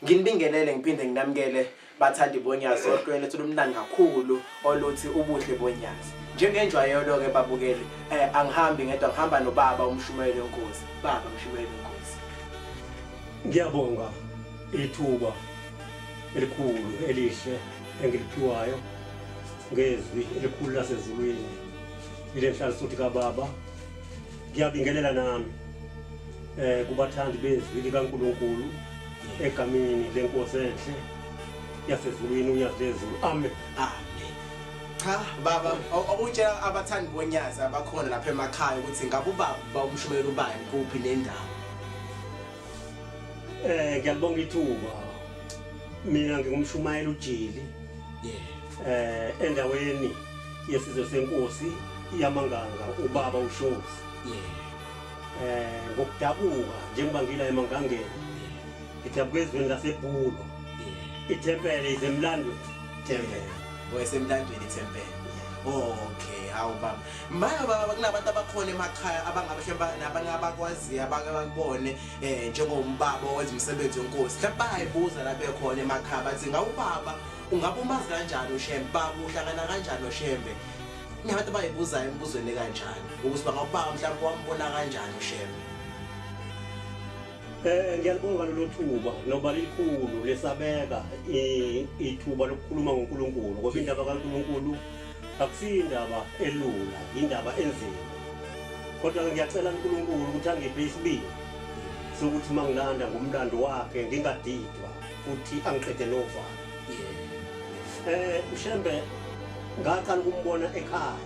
Nginibingelele ngiphinde nginamukele bathandi bonyazi ohlweni lethu lumnandi kakhulu oluthi ubuhle bonyazi. Njengenjwayelo-ke babukeli, angihambi ngedwa ngihamba nobaba umshumayeli wenkosi. Baba mshumayeli wenkosi. Ngiyabonga ithuba elikhulu elihle engiliphiwayo ngezwi elikhulu lasezulwini ile nhlalisuthi kababa. Ngiyabingelela nami kubathandi bezwi likaNkulunkulu egameni lenkosi enhle yasezulwini uNyazi lezulu. Amen. Amen. Cha baba, okutshela abathandi bonyazi abakhona lapha emakhaya ukuthi ngabe ubaba umshumayeli ubani kuphi nendawo. Ngiyalibonga ithuba. Mina ngingumshumayeli uJili. Yeah. Endaweni yesizwe senkosi yamanganga ubaba uShozi. Yeah. Ngokudabuka njengoba ngila emangangeni. Ngidabuka ezweni laseBhulo. Yeah. Ithempeli izemlandweni. Thempeli. Wayesemlandweni ithempeli. Okay, hawu baba. Manje baba kunabantu abakhona emakhaya abangabe mhlawumbe nabanye abakwaziyo abake bakubone njengombaba owenza umsebenzi wenkosi. Mhlawumbe bayayibuza la bekhona emakhaya bathi ngawubaba ungabe umazi kanjani uShembe? Baba uhlangana kanjani noShembe? Kunabantu abayibuzayo emibuzweni kanjani ukuthi bangawubaba mhlawumbe wambona kanjani uShembe? Ngiyalibonga lelo thuba noba lilikhulu lesabeka ithuba lokukhuluma ngoNkulunkulu ngoba indaba kaNkulunkulu akusiyo indaba elula, indaba enzima. Kodwa ngiyacela uNkulunkulu ukuthi angiphe isibindi sokuthi mangilanda ngomlando wakhe ngingadidwa futhi angiqede novalo. uShembe ngaqala ukumbona ekhaya.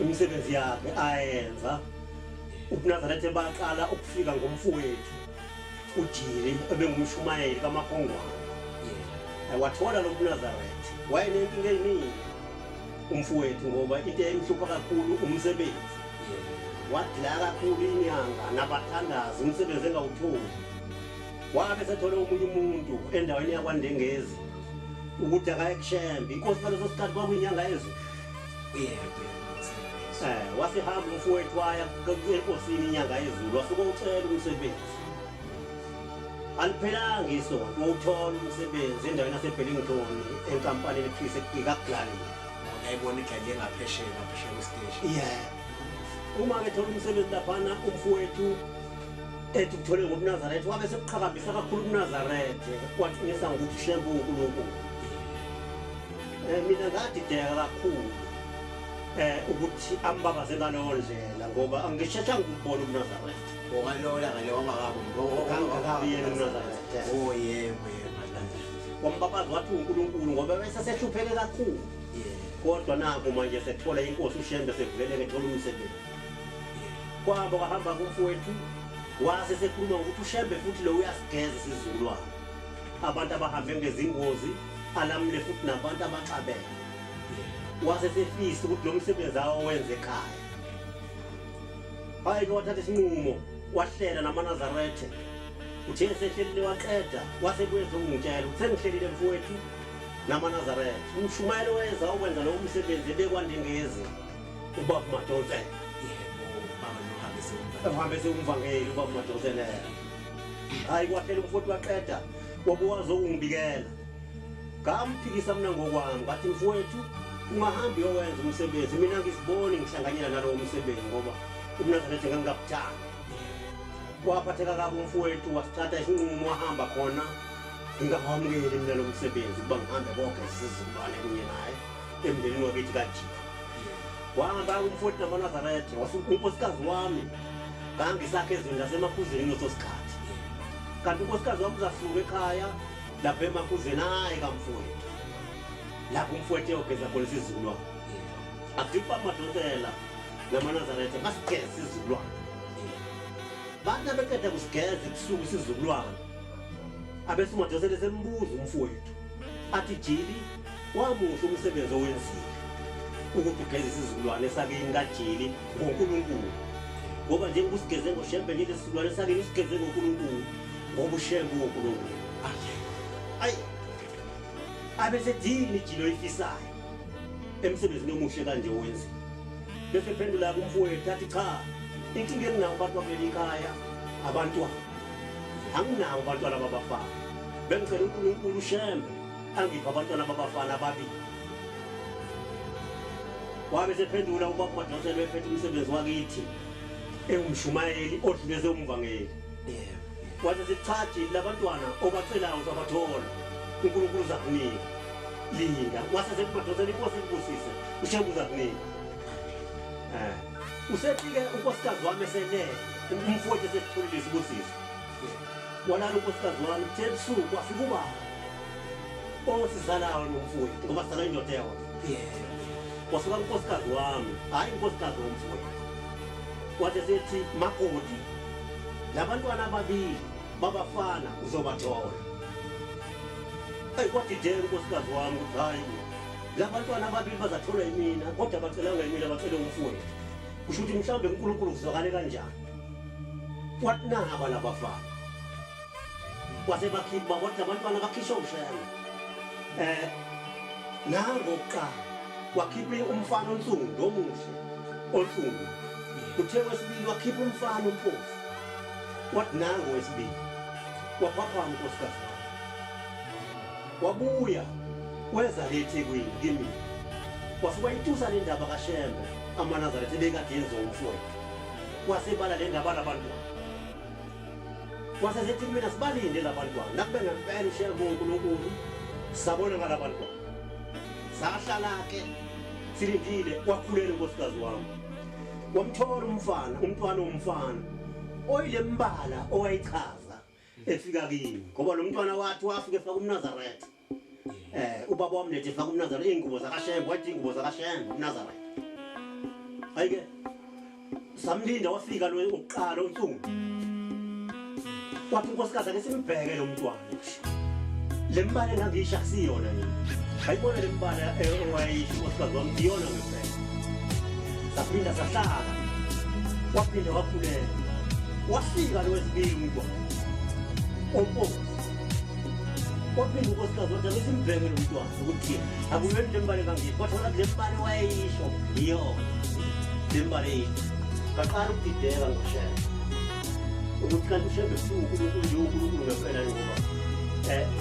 Imisebenzi yakhe ayenza ubuNazaretha baqala ukufika ngomfowethu uJiri ebengumshumayeli kaMakhongwane. Wathola lo buNazaretha. Wayenenkinga eyiningi umfowethu ngoba into eyayimhlupha kakhulu umsebenzi. Wadila kakhulu inyanga nabathandazi umsebenzi engawutholi. Wabe sethola omunye umuntu endaweni yakwaNdengezi ukuthi akaye kuShembe. Inkosi ngaleso sikhathi kwakuyinyanga yezulu. Yebo. Wasehamba umfowethu waya enkosini inyanga yezulu wasuke ucela umsebenzi. Aliphelanga isonto wawuthola umsebenzi endaweni yaseBellington enkampanini ethize ikaGlali. Ngiyayibona iGlali engaphesheya ngaphesheya kwesiteshi. Yeah. Uma bethola umsebenzi laphana umfowethu ethi uthole ngobuNazaretha wabe sekuqhakambisa kakhulu ubuNazaretha waqinisa ngokuthi Shembe uNkulunkulu. Mina ngadideka kakhulu ukuthi ambabaze ngaleyo ndlela ngoba angisheshanga ukubona ubuNazaretha. Ngalola ngale wangakabi Ngangakabi yena uMnazaretha. Oh yebo yebo. Wambabaza wathi uNkulunkulu ngoba bese sehlupheke kakhulu. Yebo. Kodwa nakho manje sethola inkosi uShembe sevuleleke ethola umsebenzi. Kwahamba kwahamba kumfowethu wase sekhuluma ngokuthi uShembe futhi lo uyasigeza isizukulwane. Abantu abahambe ngezingozi alamule futhi nabantu abaxabene. Wase sefisa ukuthi lo msebenzi awenze ekhaya. Hayi ke wathatha isinqumo wahlela namaNazaretha. Uthe esehlelile waqeda wasebuye ezongitshela ukuthi sengihlelile mfowethu namaNazaretha. Umshumayelo weza ukwenza lowo msebenzi ebekwaNdengezi ubaba Madonsela. Yebo, baba nohambise umvangeli. Uhambise umvangeli ubaba Madonsela. Hayi kwahlela umfowethu waqeda wabuya wazongibikela. Ngamphikisa mina ngokwami ngathi mfowethu ungahambi uyowenza umsebenzi mina ngiziboni ngihlanganyela nalowo msebenzi ngoba ubuNazaretha ngangingabuthandi. Waphatheka kabi umfowethu wasithatha isinqumo wahamba khona ngingawamukeli mina lo msebenzi ukuba ngihambe konke isizukulwane kunye naye emndenini wakithi kaJika. Wahamba umfowethu namaNazaretha unkosikazi wami ngangisakhe ezweni lasemakhuzeni kuleso sikhathi. Kanti unkosikazi wami uzasuka ekhaya lapha emakhuzeni hayi kamfowethu. Lapho umfowethu eyogeza khona isizukulwane. Afika amadonsela namaNazaretha basigeza isizukulwane. Bathi nabeqeda kusigeza ebusuku isizukulwane. Abese umadonsela esembuza umfowethu. Athi Jili, wamuhle umsebenzi owenzile ukuthi ugeze isizukulwane sakini kaJili ngoNkulunkulu. Ngoba njengoba usigeze ngoShembe nje lesizukulwane sakini usigeze ngoNkulunkulu, ngoba uShembe uNkulunkulu. Ayi, abesedini Jili oyifisayo emsebenzini omuhle kanje owenzile. Bese phendula kumfowethu athi cha, inkinga enginawo abantu bakuleli khaya abantwana. Anginabo abantwana babafana. Bengicela uNkulunkulu uShembe angiphe abantwana babafana ababili. Wabe sephendula ubaba Madonsela ephethe umsebenzi wakithi ewumshumayeli odluleze umvangeli. Yebo. Wathi sicha Jili, labantwana obacelayo uzabathola, uNkulunkulu uzakunika. Linda. Wase sethi Madonsela, inkosi ikubusise, uShembe uzakunika. Usefike unkosikazi wami eselele, umfowethu esesitholile isibusiso. Walala unkosikazi wami, kuthe ebusuku wafika ubaba osizalayo nomfowethu, ngoba sizala indoda eyodwa. Yebo. Wasuka unkosikazi wami, hhayi unkosikazi womfowethu. Wathi sethi makoti, labantwana ababili babafana uzobathola. Eyi, kwadideka unkosikazi wami ukuthi hhayi, labantwana ababili bazatholwa yimina, kodwa bacelanga yimina, bacele umfowethu. Kusho ukuthi mhlawumbe uNkulunkulu kuzwakale kanjani. Wathi naba labafana. Wase bakhipha, wathi labantwana bakhishwa uShembe. Nango kuqala wakhipha umfana onsundu omuhle, onsundu. Uthe wesibili wakhipha umfana ompofu. Wathi nango wesibili. Waphaphama unkosikazi wami. Wabuya weza le eThekwini kimi. Wasuka wayitusa le ndaba kaShembe amaNazaretha ebekade yenziwa umfowethu. Wasebala le ndaba labantwana. Wase sethi mina sibalinde labantwana. Nakube ngempela uShembe uNkulunkulu sabona ngalabantwana. Sahlala ke silindile, wakhulela unkosikazi wami. Wamthola umfana, umntwana womfana oyilembala owayichaza efika kimi, ngoba lo mntwana wathi wafika efaka umNazaretha. Ubaba wamlethe efaka umNazaretha, iy'ngubo zakaShembe, wathi iy'ngubo zakaShembe umNazaretha. Hhayi-ke samlinda wafika lo wokuqala onsundu. Wathi unkosikazi ake simbheke lo mntwana. Le mbala engangiyisho akusiyona mina. Ayibona le mbala owayeyisho unkosikazi wami, iyona ngempela. Saphinda sahlala, waphinde wakhulela. Wafika lo wesibili umntwana ompofu. Waphinde unkosikazi wathi ake simbheke lo mntwana ukuthi akuyona le mbala engangiyisho. Kwathola le mbala owayeyisho iyona le mbala eyisho. Ngaqala ukudideka ngoShembe ukuthi kanti uShembe uNkulunkulu nje, uNkulunkulu ngempela, ngoba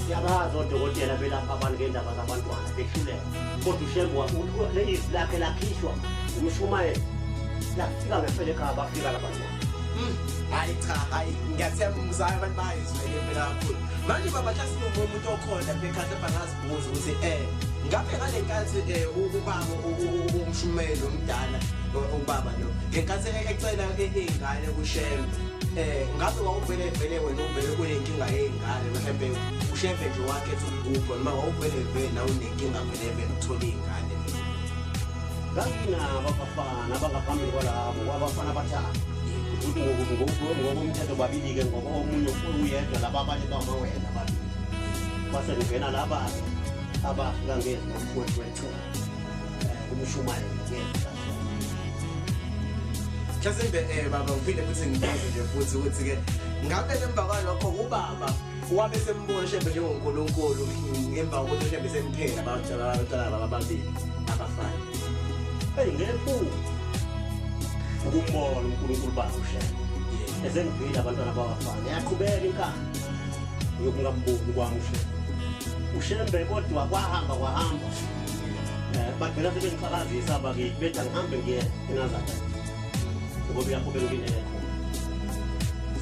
siyabazi odokotela belapha abantu ngendaba zabantwana behluleka, kodwa uShembe le izwi lakhe lakhishwa umshumayeli lafika ngempela ekhaya, bafika labantwana. Hayi cha, hayi ngiyathemba umzali abantu bayizwele impela kakhulu. Manje baba, mhlawumbe umuntu okhona lapha ekhaya mhlawumbe angazibuza ukuthi ngabe ngale nkathi ubaba umshumayeli omdala ubaba lo ngenkathi ecela iy'ngane kuShembe, ngabe wawuvele vele wena uvele unenkinga yey'ngane, mhlawumbe uShembe nje wakhetha ukugubha, noma wawuvele vele nawe unenkinga vele vele ukuthola iy'ngane? Nganginabo abafana abangaphambili kwalabo, abafana abathathu. Ngokomthetho babili-ke, ngoba omunye uyedwa, laba abanye bamawele ababili. Kwase kungena laba-ke abafika ngezwi ngomfowethu wecebo, umshumayeli ngezwi kaShembe. Mhlawumbe baba ngiphinde futhi ngibuze nje futhi ukuthi-ke ngabe emva kwalokho ubaba wabe sembona uShembe njengoNkulunkulu ngemva kokuthi uShembe semphela abantwana laba ababili abafana? Eyi, ngephupho ukumbona uNkulunkulu bakhe uShembe esengiphile abantwana babafana. Yaqhubeka inkani yokungamboni kwami uShembe. uShembe kodwa kwahamba kwahamba, bagcina sebengixakazisa abakithi bethi angihambe ngiye eNazaretha ngoba lapho bengilindele khona.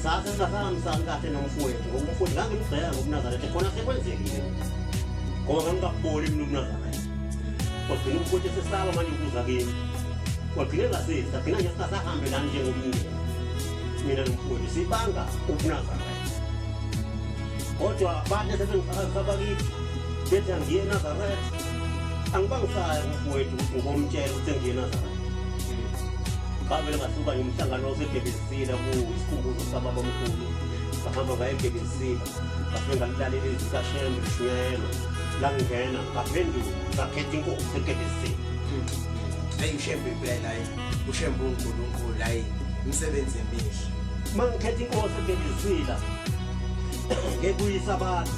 Sase singasahambisani kahle nomfowethu, ngoba umfowethu ngangimgxeka ngobuNazaretha khona sekwenzekile, ngoba ngangingakuboni mina ubuNazaretha. Wagcina umfowethu esesaba manje ukuza kimi, wagcina engasezi, sagcina nje singasahambelani njengomndeni mina nomfowethu, sibanga ubuNazaretha. Kodwa bathi sebengixakazisa abakithi bethi angiye eNazaretha, angibangisaya kumfowethu ukuthi ngomtshela ukuthi sengiye eNazaretha. Ngavele ngasuka nje umhlangano oseGebezisila kuyisikhumbuzo sikababa omkhulu, ngahamba ngaya eGebezisila, ngafike ngalilalela izwi likaShembe lishunyayelwa. Langena ngaphenduka ngakhetha inkosi eGedesini. Hayi uShembe impela, hayi uShembe uNkulunkulu, hayi imisebenzi emihle. Mangikhetha inkosi eGedesila ngebuyisabatha,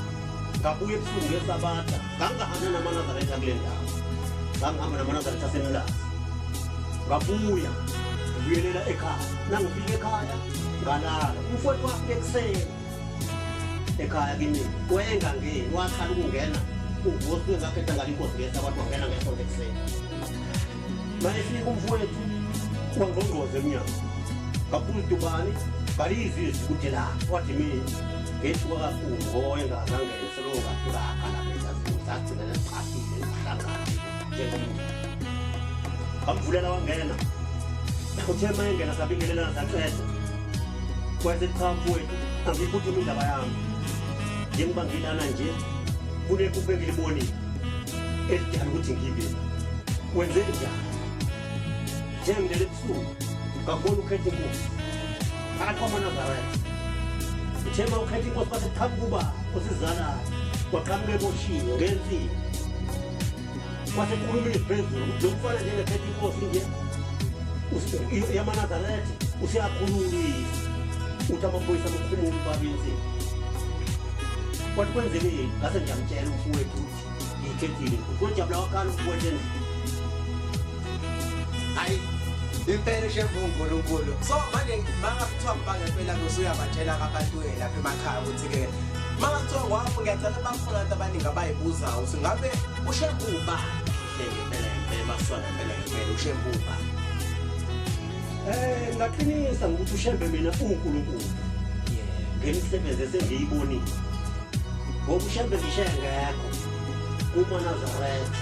ngabuya ebusuku ngesabatha, ngangahamba namaNazaretha kule ndawo, ngangihamba namaNazaretha aseMlazi. Ngabuya ngibuyelela ekhaya, nangifika ekhaya ngalala. Umfowethu wafika ekuseni ekhaya kimi, wayengangeni, waqala ukungena ugosuke ngakhetha ngale inkosi ngesabatha, wangena ngesonto ekuseni. Mayefika umfowethu wangqongqoza emnyango, ngabuza ukuthi ubani, ngalizwa izwi ukuthi la, wathi mina ngethuka kakhulu ngoba engazange selokhu ngafika akhala phela sagcina nesiqaphile ukuhlangana njengomuntu. Ngamvulela wangena, uthe uma engena sabingelelana saqeda. Wayesethi cha mfowethu, angiyiphuthume indaba yami, njengoba ngilana nje kunephupho engilibonile elidala ukuthi ngibe la. Wenze njani? Njengilele ebusuku ngakubona ukhetha inkosi phakathi kwamaNazaretha. Uthe uma ukhetha inkosi kwase kuqhamuka ubaba osizalayo, waqhamuka eboshiwe ngensimbi. Kwase kukhuluma izwi phezulu ukuthi lo mfana njengekhetha inkosi nje yamaNazaretha useyakhululisa, uthi amaphoyisa amkhumula ubaba insimbi. Kwathi kwenzekeni, ngase ngiyamtshela umfowethu ukuthi ngiyikhethile inkosi. Wajabula wakhala umfowethu endlini. Hayi impela uShembe uNkulunkulu. So manje mangakuthiwa ngempela usuyabatshela abantu lapha emakhaya ukuthi-ke mangakuthiwa ngwapho, ngiyacela bakhona abantu abaningi abayibuzayo ukuthi ngabe uShembe ubani hle ngempela ngempela, masuka ngempela ngempela uShembe ubani? Ngaqinisa ngokuthi uShembe mina uNkulunkulu. Ngemisebenzi esengiyibonile. Ngoba uShembe ngisho engekho kumaNazaretha.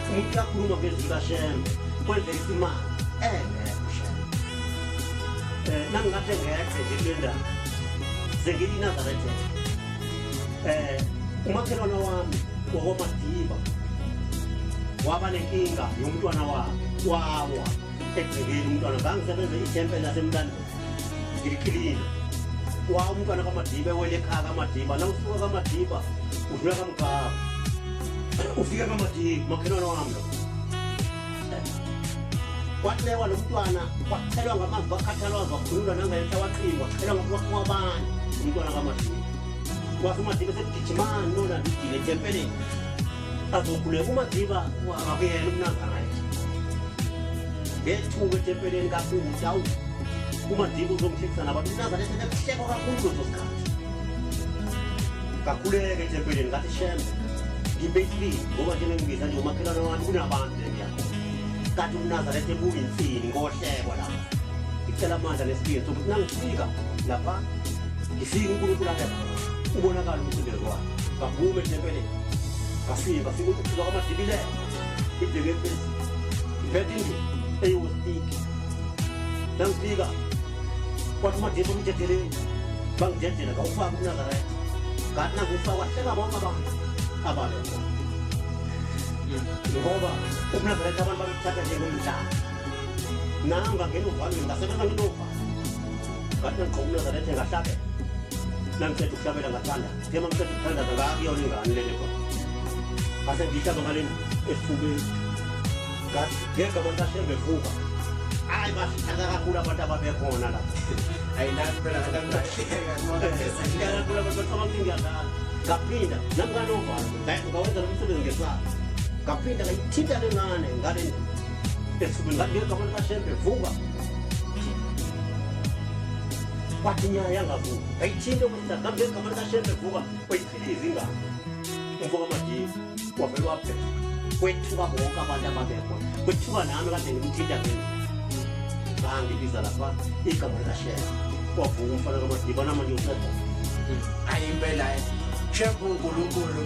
Umuntu uyakhuluma ngezwi likaShembe, kwenzeka isimanga engekho uShembe. Nangingathi engekho nje kule ndawo sengiyiNazaretha. Umakhelwane wami wakwaMadiba waba nenkinga yomntwana wakhe, wawa egcekeni umntwana. Ngangisebenza ithempeli laseMlandweni ngilikilina, wa umntwana kaMadiba ewele ekhaya kaMadiba. Nawusuka kaMadiba udlula kaMgaba ufike kaMadiba, makhelwane wami lo. Kwatlewa lo mntwana, kwachelwa ngamanzi, kwakhathalwa, wakhululwa nangenhla, waqingwa, wachelwa kwabanye umntwana kaMadiba. Kwase uMadiba sekugijimani nolanda idile ethempelini azokhuleka. uMadiba akuyena umNazaretha, ngethuka ethempelini kakhulu, awu uMadiba uzongihlekisa nabantu, umNazaretha bekuhlekwa kakhulu leso sikhathi. Ngakhuleka ethempelini ngathi Shembe ngiphe isibindi, ngoba njengengibiza nje umakhelwane wami kunabantu lengiyakhona, kanti umNazaretha ebuyinsini ngohlekwa lapha. Ngicela amandla nesibindi sokuthi nangifika lapha ngifike uNkulunkulu abe khona, ubonakala umsebenzi wakhe. Ngaphuma ethempelini ngafika fika ukuthuka kwaMadibileyo, ibheke phezulu ngiphethe indlu eyiwostiki. Nangifika kwathi uMadiba umdedeleni, bangidedela ngawufaka umNazaretha. Ngathi nangiwufaka wahleka bonke abantu ababekhona, ngoba umNazaretha abantu babekuthatha njengomdlalo. Nami ngangena uvalweni, ngasebenza nginovalo. Ngathi nangigqoka umNazaretha ngahlabela, nangiqeda ukuhlabela ngathandaza. Njengoba ngiqeda ukuthandaza ngakuyona ingane lele khona, ngase ngiyihlaba ngale esifubeni, ngathi ngegama likaShembe vuka. Hayi bahleka kakhulu abantu ababekhona lapha. Hayi nami phela ngathi Hleka kakhulu abantu, bacabanga ukuthi ngiyadlala. Ngaphinda nami nganovalo, ngawenza lo msebenzi ngesandla, ngaphinda ngayithinta le ngane ngale esifubeni, ngathi ngegama likaShembe vuka. Kwathi inyaya yangavuka, ngayithinta okwesithathu, ngathi ngegama likaShembe vuka, wayichiliza ingane. Umfo kaMadiba wavele waphela, kwethuka bonke abantu ababekhona, kwethuka nami kade ngimthinta ngeni. Ngangibiza lapha igama likaShembe, wavuka umfana kaMadiba, namanje usekhona. Hayi impela Shembe uNkulunkulu.